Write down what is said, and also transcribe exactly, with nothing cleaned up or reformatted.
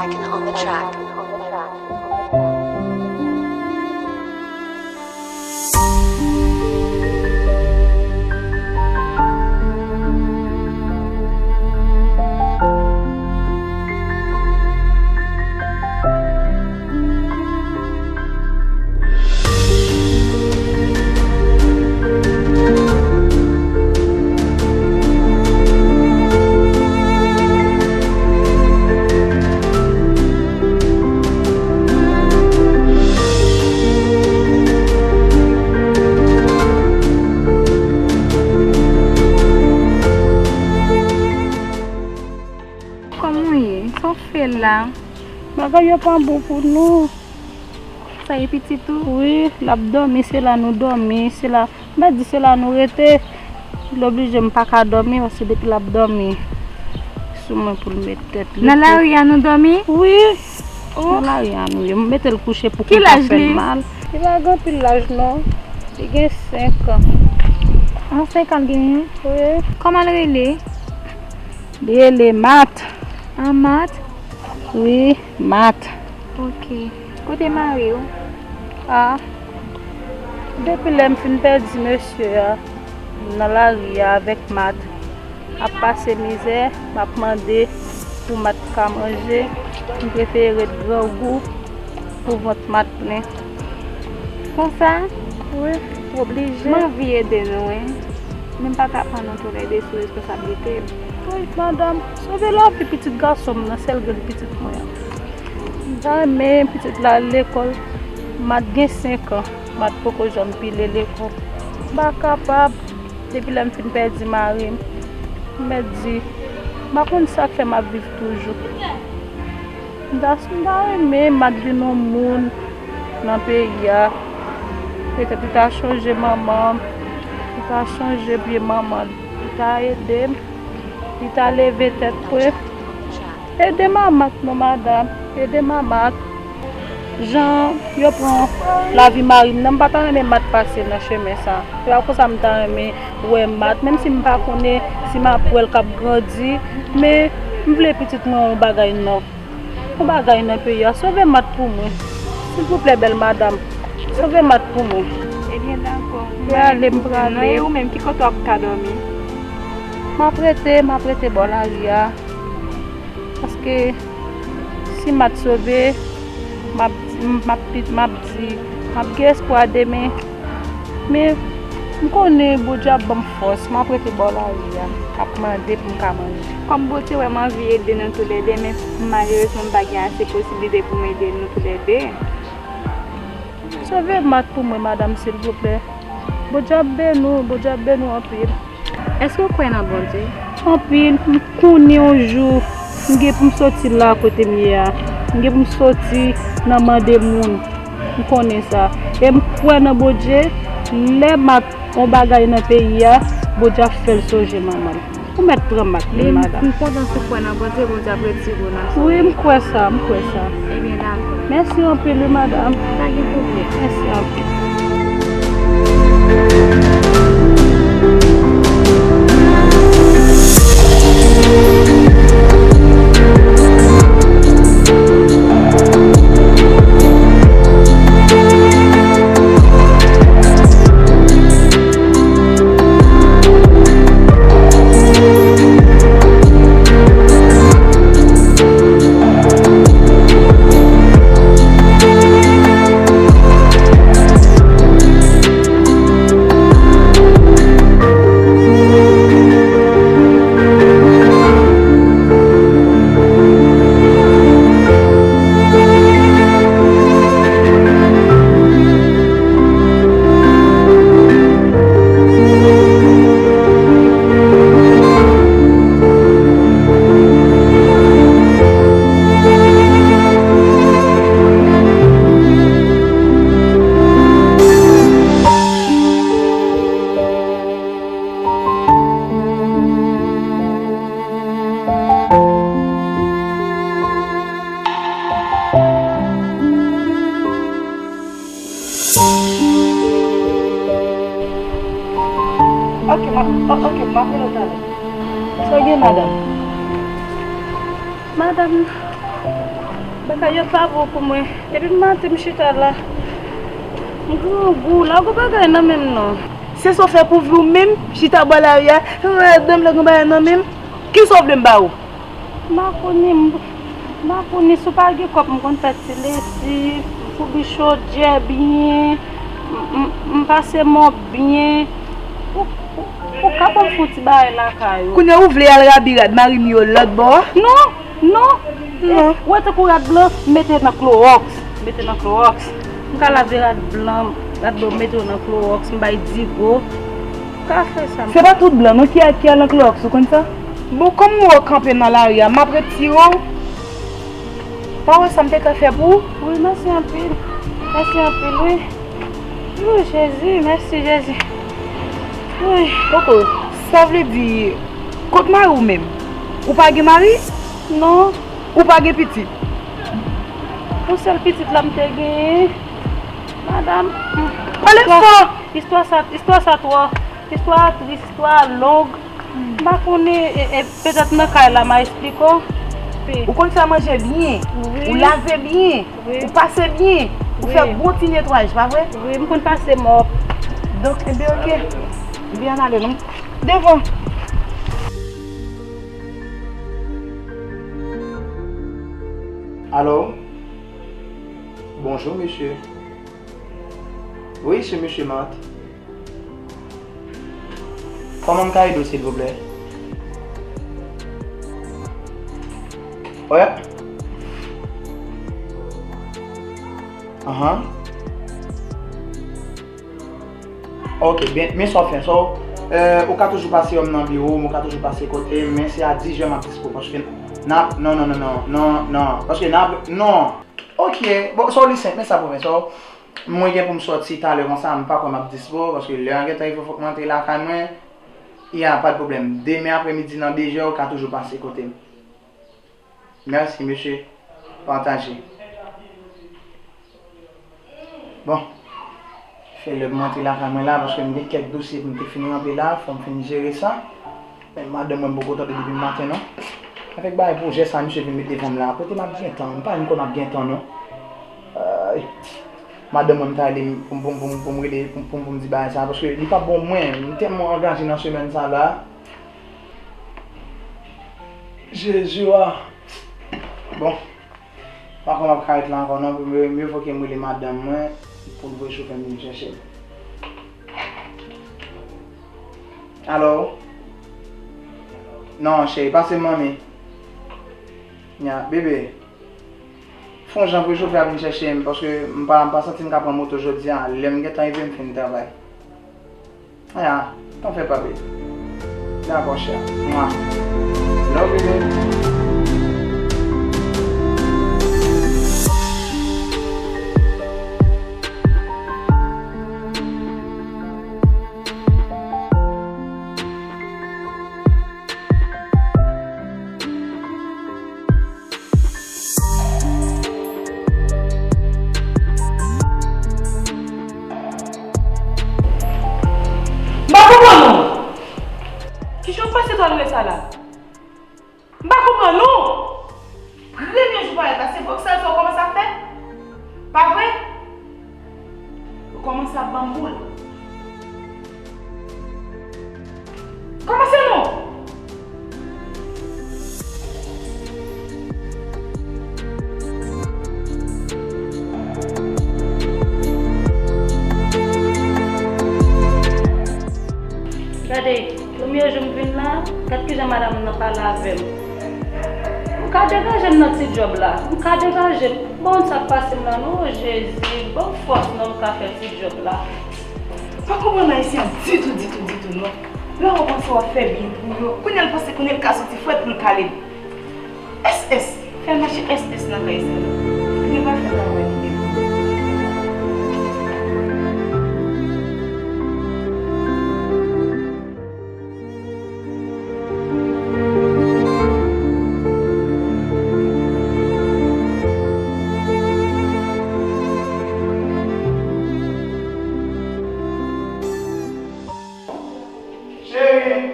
Second on the track. Kòman w ye? Sa w fè la? Bagay yo pa bon pou nou. Sa e pitit ou? Wi, l ap dòmi, se la nou dòmi, se la, m pa di se la nou rete. L oblije m pa ka dòmi, paske depi l ap dòmi sou mwen pou l met tèt li. Nan lari a nou dòmi? Wi. Oh. Nan lari a nou ye. M mete l kouche pou kou pa fè l mal. Ki laj li? Li pa gen anpil laj non. Li gen senk an. An, senk an l genyen? Wi. Kòman l rele? Li rele Mat. An, Mat? Wi, Mat. Ok. Kote mari w? A, depi lè m fin pèdi mesye a, m nan lari a avèk Mat. M ap pase mizè, m ap mande pou Mat ka manje. M prefere ret grangou pou vant Mat plen. Konsa? Wi, oblije. M anvi ede nou, wi. Men m pa ka pran nou toulède sou responsablite m. Wi, madanm, sove lavi pitit gason m nan, sèl grenn pitit mwen an. M ta renmen pitit la al lekòl. Mat gen senk an. Mat poko janm pile lekòl. M pa kapab. Depi lè m fin pèdi mari m, m mèt di, m pa konn sa k fè m ap viv toujou. M ta, m ta renmen Mat vin yon moun nan peyi a. Petèt li ta chonje manman l, li ta chonje vye manman l, li ta ede m, li ta leve tèt mwen. Ede m a Mat non, madanm, ede m a Mat. Jan yo pran lavi mari m nan, m pa ta renmen Mat pase nan chemen sa. Se pa konsa m ta renmen wè Mat, menm si m pa konnen si m ap wè l k ap grandi, men m vle pitit mwen yon bagay nòb. Yon bagay nan peyi a. Sove Mat pou mwen. Silvouplè, bèl madanm. Sove Mat pou mwen. Ebyen, dakò. Prale, m prale. E ou menm, ki kote w ap ka dòmi? M ap rete, m ap rete bò lari a. Paske si Mat sove, m ap, m ap, m ap di, m ap gen espwa demen. Men, m konnen Bondye ap ban m fòs, m ap rete bò lari a, ap mande pou m ka manje. Kòm Bondye wè m anvi ede nou toulède, men malerezman m pa gen ase posiblite pou m ede nou toulède. Sove Mat pou mwen, madanm, silvouplè. Bondye ap beni w, Bondye ap beni w anpil. Èske w kwè nan Bondye? Anpil, m konnen yon jou m gen pou m soti la kote m ye a. M gen pou m soti nan mande moun. M konnen sa. E m kwè nan Bondye. Lè Mat yon bagay nan peyi a, Bondye ap fè l sonje manman l. Ou mèt pran Mak li, madanm. M kontan si w kwè nan Bondye, Bondye ap retire w nan sa. Wi, m kwè sa, m kwè sa. Ebyen, dakò. Mèsi anpil, wi, madanm. Pa gen pwoblèm. Mèsi anpil. Ok, m ap, o-, ok, m ap rele w talè. Sa w gen, madanm? Madanm, Bagay yo pa bon pou mwen. Depi maten m chita la, m grangou, la gon bagay nan men m non. Se sa w fè pou vi w menm, chita bò lari a, madanm la gon bagay nan men m. Kisa w vle m ba ou? M pa konnen, m, m pa konnen si w pa gen kòb, m konn fè ti lesi, m foubi chodyè byen, m, m, m pase mòp byen. Ou, ou, ou ka ban m fon ti bagay lakay ou. Kounye a ou vle al rabi rad mari m yo lòt bò a? Non, non. Non. Ou wè tankou rad blan, m mete nan klowòks. M mete nan klowòks. M ka lave rad blan, rad blan m mete yo nan klowòks, m bay digo. M ka fè sa. Se pa tout blan non ki, ki al nan klowòks, ou konn sa? Bon, kòm m wè w kanpe nan lari a, m ap retire w. Pa wè sa m te ka fè pou ou? Wi, mèsi anpil. Mèsi anpil, wi. Wi, Jezi, mèsi, Jezi. Wi. Poko, sa vle di, kot mari w menm? Ou pa gen mari? Non. Ou pa gen pitit? Yon sèl pitit la m te genyen. Madanm, pale fò! Istwa sa, istwa sa twò, istwa a tris, istwa a long. M pa konnen, e, e, petèt nan kay la m a esplike w. Ou konn fè manje byen, wi, ou lave byen, wi, ou pase byen, ou fè, wi, bon ti netwayaj, pa vre? Wi, m konn pase mòp. Donk, ebyen, oke. Ebyen, ann ale non. Devan. Allô? Bonjour, monsieur. Oui, c'est monsieur Marthe. Kòman m ka ede w, silvouplè? Wi. Ahan. Ok, byen, men sa w fè. So, euh, ou ka toujou pase wè m nan biwo m, ou ka toujou pase kote m, men se a dis è m ap dispo, paske n ap, non, non, non, paske n ap, non. Ok, bon, so li senp, men sa pou fè. So, mwen gen pou m sòti talè konsa, m pa kwè m ap dispo, paske lè a gentan rive, fòk m antre lakay mwen. Ya, pa de pwoblèm. Demen apremidi nan de zè, ou ka toujou pase kote m. Mèsi, mesye. Pataje. Bon. Fè lè m rantre lakay mwen la, paske m gen kèk dosye pou m te fin ranpli la, fò m fin jere sa. Men madanm mwen poko tande depi maten, non. Avèk bagay pwojè sa, misye vin met devan m la. Kote m ap gen tan? M pa menm kwè m ap gen tan, non. Ay. Madanm mwen, m ta rele pou m, pou m, pou m, pou m rele, pou m, pou m, pou m di bagay sa, paske li pa bon mwen. M tèlman angaje nan semèn sa la. Jezi a. Bon. Pa konn ap ka ret la ankò non, pou mye, mye vo ke m rele madanm mwen pou l voye chofè m vin chèche m. Alo? Non, cheri, pase m manmi. Nya, bebe. Fè yon jan voye chofè a vin chèche m, paske m pa, m pa santi m ka pran moto jodi a. Lè m gentan rive, m fin travay. Aya, pa fè pa bebe. Dakò, chè. Mwa. Love you, baby. M pa konprann ou. Kijan w pase twa lwe sa la? M pa konprann ou. Premye jou parèt la, se vòksal sa w kòmanse ap fè? Pa vre? Ou kòmanse ap ban m boul. Kòmanse non! Gade, premye jou m vin la, gad kijan madanm nan pale avè m. M ka degaje m nan ti djòb la. M ka degaje m. Bon, sa k pase m la non, o Jezi, ban m fòs non, m ka fè ti djòb la. Pa konprann Ayisyen an ditou, ditou, ditou non. Lè w panse w ap fè byen pou yo, kounye a l panse kounye a l ka soti frèt pou l kale. S S, fè mache S S nan kay sa yo. Kounye a pa fè travay li gen pou yo. Cheri,